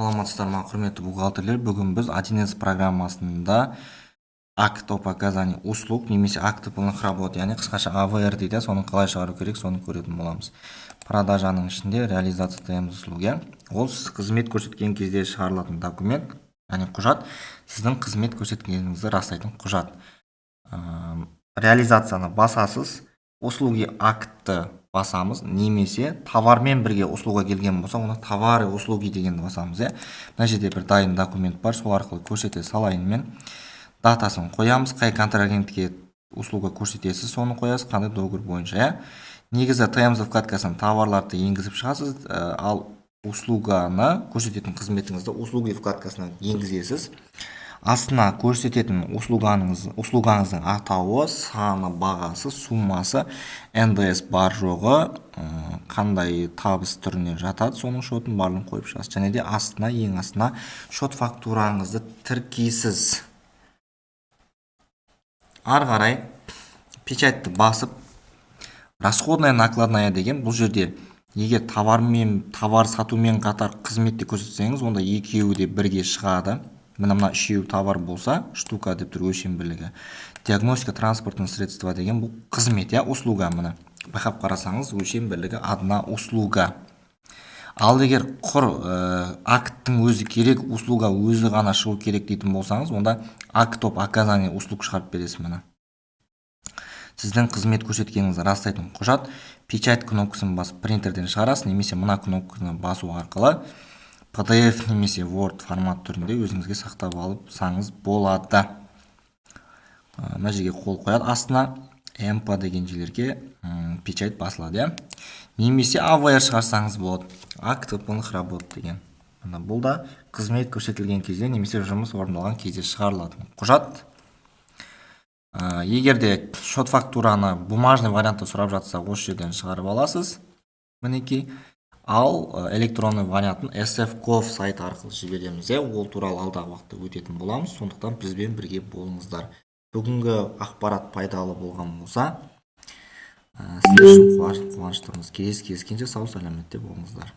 Саламатсыздар ма, құрметті бухгалтерлер! Бүгін біз 1С программасында акт об оказании услуг немесе акт выполненных работ, яғни қысқаша АВР дейді, соны қалай шығару керек, соны көретін боламыз. Продажаның ішінде реализация ТМЗ услуг, иә, ол сіз қызмет көрсеткен кезде шығарылатын документ, яғни құжат, сіздің қызмет көрсеткеніңізді растайтын құжат. Реализацияны басасыз, услуги актты басамыз немесе товармен бірге услуга келген болса, оны товары, услуги дегенді басамыз, иә. Мына жерде бір дайын документ бар, сол арқылы көрсете салайын мен. Датасын қоямыз, қай контрагентке услуга көрсетесіз, соны қоясыз, қандай договор бойынша, иә. Негізі ТМЗ вкладкасынан товарларды енгізіп шығасыз, ал услуганы көрсететін қызметіңізді услуги вкладкасынан енгізесіз. Астына көрсететін услугаңыздың атауы, саны, бағасы, суммасы, НДС бар жоғы, қандай табыс түріне жатады, соның шотын, барлығын қойып шығасыз. Және де астына, ең астына шот фактураңызды тіркейсіз. Ары қарай печатьті басып, расходная накладная деген. Бұл жерде егер товармен, товар сатумен қатар қызмет те көрсетсеңіз, онда екеуі де бірге шығады. Міне, мына үшеуі товар болса, штука деп тұр өлшем бірлігі. Диагностика транспортного средства деген бұл қызмет, иә, услуга. Міне, байқап қарасаңыз, өлшем бірлігі одна услуга. Ал егер құр акттың өзі керек, услуга өзі ғана шығу керек дейтін болсаңыз, онда акт об оказании услуг шығарып бересіз. Міне, сіздің қызмет көрсеткеніңізді растайтын құжат. Печать кнопкасын басып, принтерден шығарасыз немесе мына кнопканы басу арқылы PDF немесе Word формат түрінде өзіңізге сақтап алсаңыз болады. Мына жерге қол қояды, астына МП деген жерлерге печать басылады, иә. Немесе АВР шығарсаңыз болады, акт выполненных работ деген. Мына бұл да қызмет көрсетілген кезде немесе жұмыс орындалған кезде шығарылатын құжат. Егер де шот фактураны бумажный вариантта сұрап жатса, осы жерден шығарып аласыз, мінекей. Ал электронный вариантын sf.gov сайты арқылы жібереміз, иә. Ол туралы алдағы уақытта өтетін боламыз, сондықтан бізбен бірге болыңыздар. Бүгінгі ақпарат пайдалы болған болса, сіздер үшін қуаныштымыз. Келесі кездескенше сау сәлеметте болыңыздар.